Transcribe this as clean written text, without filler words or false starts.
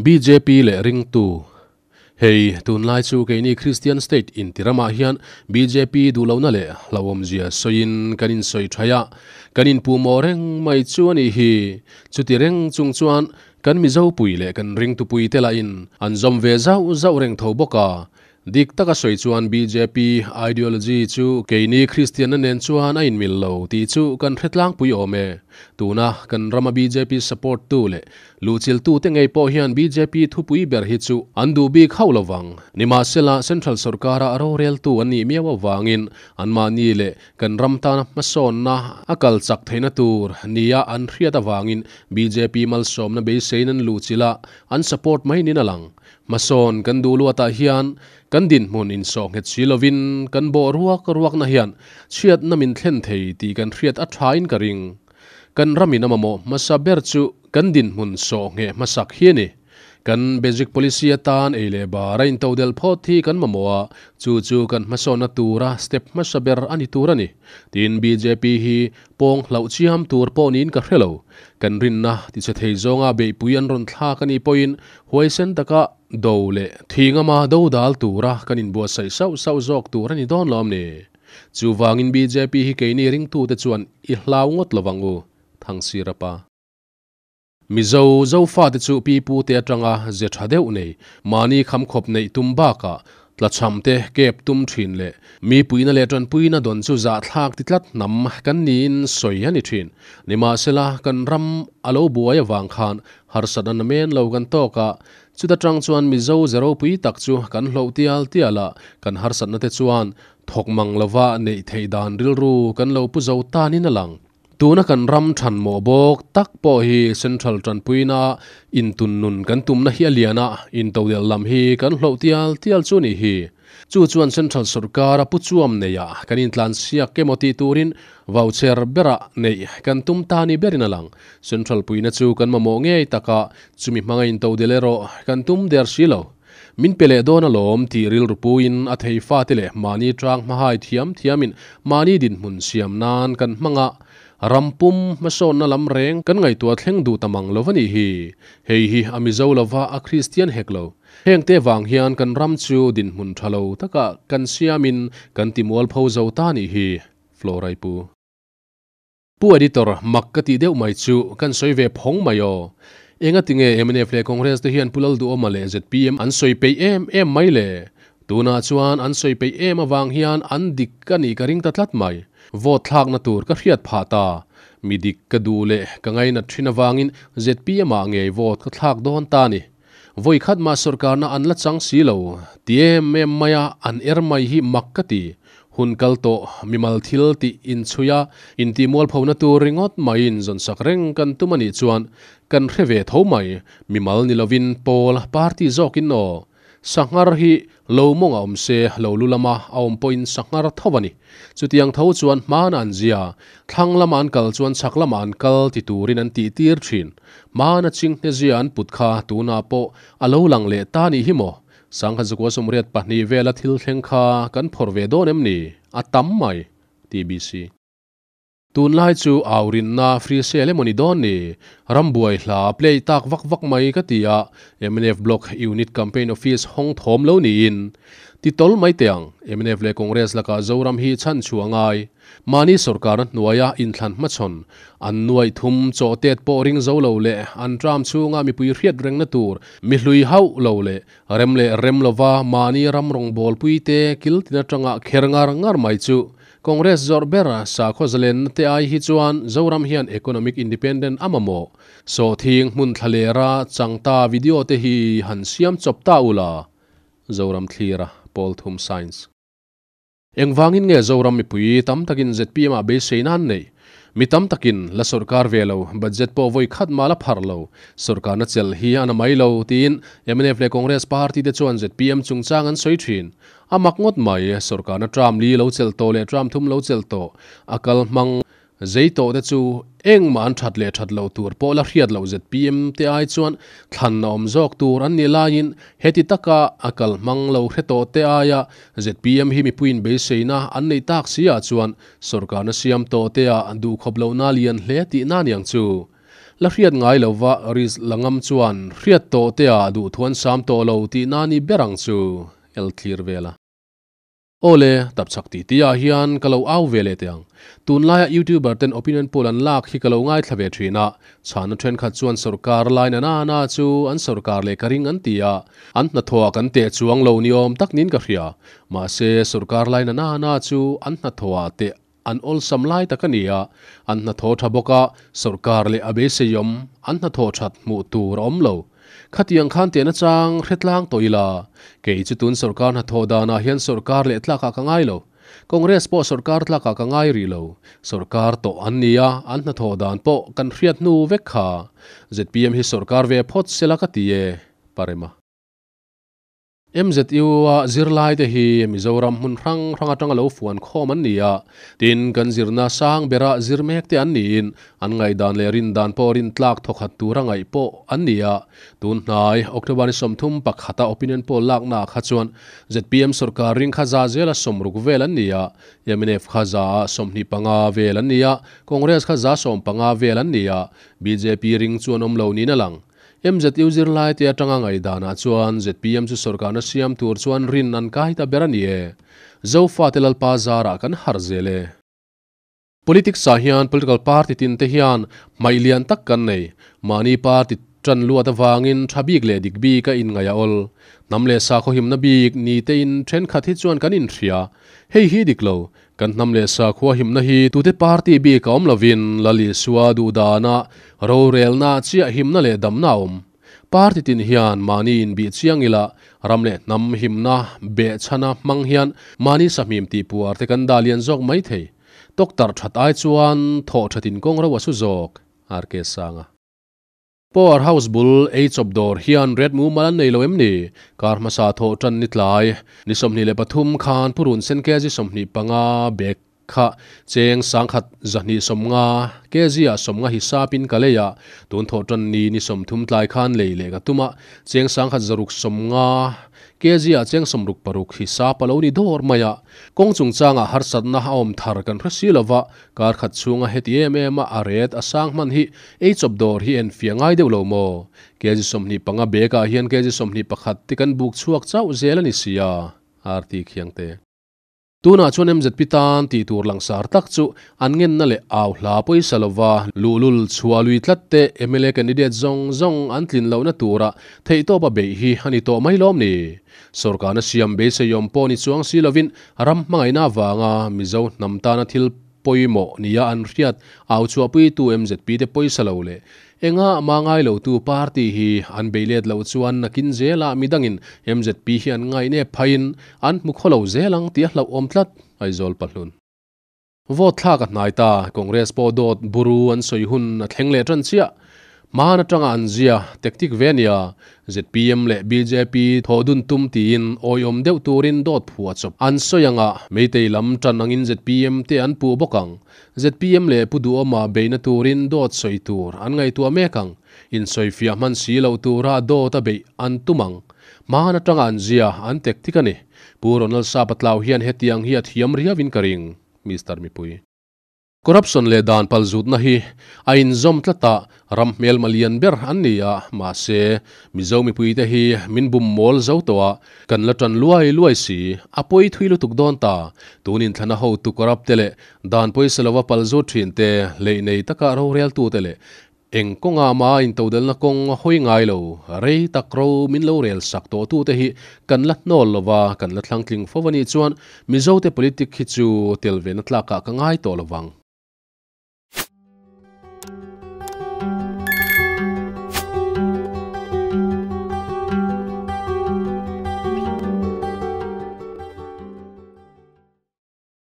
Bjp leh ringtu. Hei, tunlai chu keini Kristian state inti ramah hian bjp duhlohna leh hlauhawmzia sawiin kan insawi thaih a, kan inpuhmawh reng mai chu a nih hi. Chuti reng chung chuan kan Mizopui leh kan ringtupui te lahin an zawm ve zauh zauh reng tho bawk a. Dik taka sawi chuan bjp ideology chu keini Kristianna nen chuan a inmil lo tih chu kan hre tlangpui awm e. Tuna kan rama bjp support tu leh luhchiltu te ngei pawh hian bjp thupui ber hi chu an duh bik hauh lo vang. Nimahsela Central sorkara roreltu an nih miau avangin anmahni leh kan ram tana hmasawnna a kal chak theihna tur nia an hriat avangin bjp malsawmna beiseiin an luhchilh a, an support mai niin a lang. Hmasawn kan duh luatah hian kan dinhmun insawh nghet si lovin kan bawh ruak ruakna hian chhiatna min thlen thei tih kan hriat a thain ka ring. Kan ramin a mamawh hmasa ber chu kan dinhmun sawh ngheh hmasak hi a ni. Kan basic policy atan ei leh bar a intodelh phawt hi kan mamawh a, chu chu kan hmasawnna tura step hmasa ber a ni tur a ni. Tin, bjp hi pawng hlauh chiam tur pawh niin ka hre lo. Kan rinna tichhe thei zawnga beihpui an rawn thlak a nih pawhin Huaisen taka do leh thingama do dal tura kan inbuatsaih sauh sauh zawk tur a ni dawn lo am ni? Chuvangin bjp hi keini ringtute chuan i hlau ngawt lo vang u, Thangsira pa. Mizo Zofate chu pi pute atanga ze tha deuh nei, mahni khamkhawp neih tum bakah Tlachhamte kep tum thin leh mi puihna leh tanpuina dawn chu zahthlak ti tlat hnam kan niin sawi a ni thin. Nimahsela, kan ram a lo buai avang khan harsatna namen lo kan tawk a, chuta tang chuan Mizo ze ropui tak chu kan hloh tial tial a, kan harsatna te chuan thawk mang lova neih theih dan rilru kan lo pu zo tanin a lang. Tuna kan ram than mawh bawk tak pawh hi Central tanpuina intun nun kan tumna hi a lian a, intodelh lam hi kan hloh tial tial chu ni hi. Chu chuan Central sorkara pu chuam neia kan intlansiak emaw tih turin vauchher bera neih kan tum ta ni berin a lang. Central puina chu kan mamawh ngei taka chumi hmanga intodelh erawh kan tum der si lo. Min pe leh dawn alawm tih rilru puiin a thei fate leh mahni tang hmahai thiam thiamin mahni dinhmun siam nan kan hmang a, ram pum hmasawnna lam reng kan ngaihtuah thleng duh ta mang lo a nih hi. Hei hi a Mizo lova a Kristian hek lo. Hengte vang hian kan ram chu dinhmun tha lo takah kan siamin kan ti mualpho zo ta nih hi. Florai pu. Pu Editor, mak ka tih deuh mai chu kan sawi ve phawng mai aw. Enga tinge mnf leh Congress te hian Pu Lalduhawma leh zpm an sawi peih em em mai le? Tunah chuan an sawi peih em avang hian an dik ka nih ka ring ta tlat mai. Vote thlakna tur ka hriat phah ta. Mi dik ka duh leh ka ngainat thin avangin zpm ah ngei vote ka thlak dawn ta ni. Vawi khat mah sawrkarna an la chang si lo. Ti em em maia an er mai hi mak ka ti. Hun kal tawh, mimal thil tih inchhui a, intihmualphona tur ringawt maiin zawnsak reng kan tum a nih chuan kan hre ve tho mai. Mimal ni lovin pawl, party zawkin aw. Sanghar hi lo mawng a awm se, lo lu lama a awm pawhin sanghar tho a ni. Chutiang tho chuan hmana an zia, thlang lama an kal chuan chhak lama an kal ti turin an tih tir thin. Hmana chinghne zia an put kha tunah pawh a lo lang leh ta nih hi maw? Sangha zakua 82 vela thil thleng kha kan phawrh ve dawn em ni? A tam mai. TBC. Tunlai chu au rinna free sale emaw ni dawn ni? Rambuai hla play tak vak vak mai ka ti a, mnf Block Unit Campaign Office hawng thawm lo niin. Ti tawl mai teh ang, mnf leh Congress lakah Zoram hi chhan chhuah a ngai. Mahni sorkarna hnuaia inthlan hmachhawn, an nuaih thum chaw tet pawh ring zo lo leh an tram chhunga mipui hriat rengna tur mi hlui hauh lo leh rem leh rem lova mahni ram rawngbawlpui te kil tin atanga kher ngar ngar mai chu Congress zawrh ber sakhaw zalenna te ai hi chuan Zoram hian economic independent a mamawh. Sawhthing hmun thla lera changta video te hi han siam chawp ta ula. Zoram thlira Paul Thum Science. Engvangin nge Zoram mipui tam takin zpm ah beisei nan neih? Mi tam takin la sorkar ve lo, budget pawh vawi khat mah la pharh lo. Sorkarna chelh hi a na mai lo, tiin mnf leh Congress party te chuan zpm chungchang an sawi thin. A mak ngawt mai, sorkarna tram li lo chelh tawh leh tram thum lo chelh tawh, a kal hmang zei tawh te chu engmah an that leh that loh tur pawh la hriat loh zpm te ai chuan thlan a awm zawk tur an nih laiin heti taka a kal hmang lo hre tawh te aia zpm hi mipuiin beiseina an neih tak si ah chuan sorkarna siam tawh te ah duhkhawp lohna lian hle tihna niang chu. La hriat ngai lova risk la ngam chuan hriat tawh te ah duhthu an sam tawh lo tihna ni ber ang chu el thlir vel a. Awle, tapchhak tih tih ah hian ka lo au ve leh teh ang. Tunlaia youtuber ten opinion poll an lak hi ka lo ngaithla ve thin a, chhana thenkhat chuan sorkar lai na na na chu an sorkar leh ka ring an ti a, an hnathawh ah kan teh chuang lo ni awm tak niin ka hria. Mahse, sorkar lai na na na chu an hnathawh ah teh an awlsam lai tak a ni a, an hnathawh tha bawk a, sorkar leh a beiseiawm an hnathawh that hmuh tur a awm lo. Khatiang khan tehna chang hre tlang tawh ila, kei chu tun sorkar hnathawh danah hian sorkar leh tlakah ka ngai lo. Congress pawh sorkar tlakah ka ngai rih lo. Sorkar tawh an ni a, an hnathawh dan pawh kan hriat hnu vek kha. Zpm hi sorkar ve phawt sela ka ti e, Parema. MZU a zirlaite hi Mizoram hmun hrang hrang atanga lo fuan khawm an ni a, tin kan zirna sang bera zir mek te an niin an ngaihdan leh rindan pawh rintlak thawkhat tura ngaih pawh an ni a. Tun hnai October ni 31 a opinion poll lakna ah kha chuan zpm sorkar ring kha za zela 60 vel an ni a, mnf kha za ah 25 vel an ni a, Congress kha za 15 vel an ni a, bjp ring chu an awm lo niin a lang. MZU zirlaite atanga ngaihdanah chuan zpm chu sorkarna siam tur chuan rin an kai ta ber a ni e. Zofate Lalpa zarah kan harh zel e. Politics ah hian political party tin te hian hmaih lian tak kan nei. Mahni party tan luat avangin tha bik leh dik bik a inngaih a awl. Hnam leh sakhaw himna bik ni te in thenkhat hi chuan kan inhria. Hei hi dik lo. Kan hnam leh sakhua himna hi tute party bik a awm lovin Lal Isua duhdana rorelna chiah himna leh damna a awm. Party tin hian mahni inbih chiang ila ram leh hnam himna behchhana hmang hian mahni sahmim tih puar te kan dah lian zawk mai thei. Tawktarh that ai chuan thawh thatin kawng ro a su zawk, RK Sanga. Power House bul ei chawp dawr hian red mumal an nei lo em ni? Kar hmasa thawh tan ni tlai ni 23 khan purun sen kg 25 bag kha cheng sangkhat 250 kg ah 50 hisapin ka lei a, tun thawh tan ni ni 30 tlai khan lei leh ka tum a, cheng sangkhat 650 kg ah cheng 66 hisap a lo ni dawr mai a, kawng chungchangah harsatna a awm thar kan hre si lova, Kar khat chhunga heti em em a a ret a sang hman hi ei chawp dawr hi en fiah ngai deuh lo maw? Kg 25 bag ah hian kg 21 te kan buk chhuak chauh zel a ni sia, RT Khiangte. Tunah chuan MZP tan tih tur langsar tak chu an ngenna leh au hla pawisa lova luhlul chhuah lui tlat te mla candidate zawng zawng an tlin lohna tura theihtawpa beih hi a ni tawh mai lawm ni? Sorkarna siam beiseiawm pawh ni chuang si lovin ram hmangaihna avanga Mizo hnam tana thil pawimawh nia an hriat au chhuahpuitu MZP te pawisa lo leh enga mah ngai lotu party hi an bei let loh chuan nakin zelah midangin MZP hi an ngainep phaiin an hmu khaw lo zel ang tih a hlauhawm tlat, Aizawl Pahlun. Vote thlak a hnai ta, Congress pawh dawt buru an sawi hun a thleng leh tan chiah. Hman atanga an zia tactic ve ania, zpm leh bjp thawh dun tum tiin awiawm deuh turin dawt phuah chawp an sawi anga Meitei lam tan angin zpm te an puh bawk ang. Zpm leh Pu Duhawma beihna turin dawt sawi tur an ngaihtuah mek ang. Insawifiah hman si loh tura dawt a beih an tum ang. Hman atanga an zia an tactic a ni. Pu Ronald Sapa tlau hian hetiang hi a thiam riauin ka ring, Mister Mipui. Corruption leh dan palzutna hi a inzawm tlat a, ram hmelma lian ber an ni a, mahse, Mizo mipuite hi min bum mawl zo tawh a, kan la tan luai luai si, a pawi thui lutuk dawn ta. Tun inthlana hotu corrupt te leh dan pawisa lova palzut thin te, hleih nei taka roreltute leh Eng kawnga mah intodelna kawng a hawi ngai lo, rei tak ro min lo rel sak tawh tute hi kan la hnawl lo va, kan la thlangtling fo a nih chuan Mizote politic hi chu tel ve na tlakah ka ngai tawh lo vang.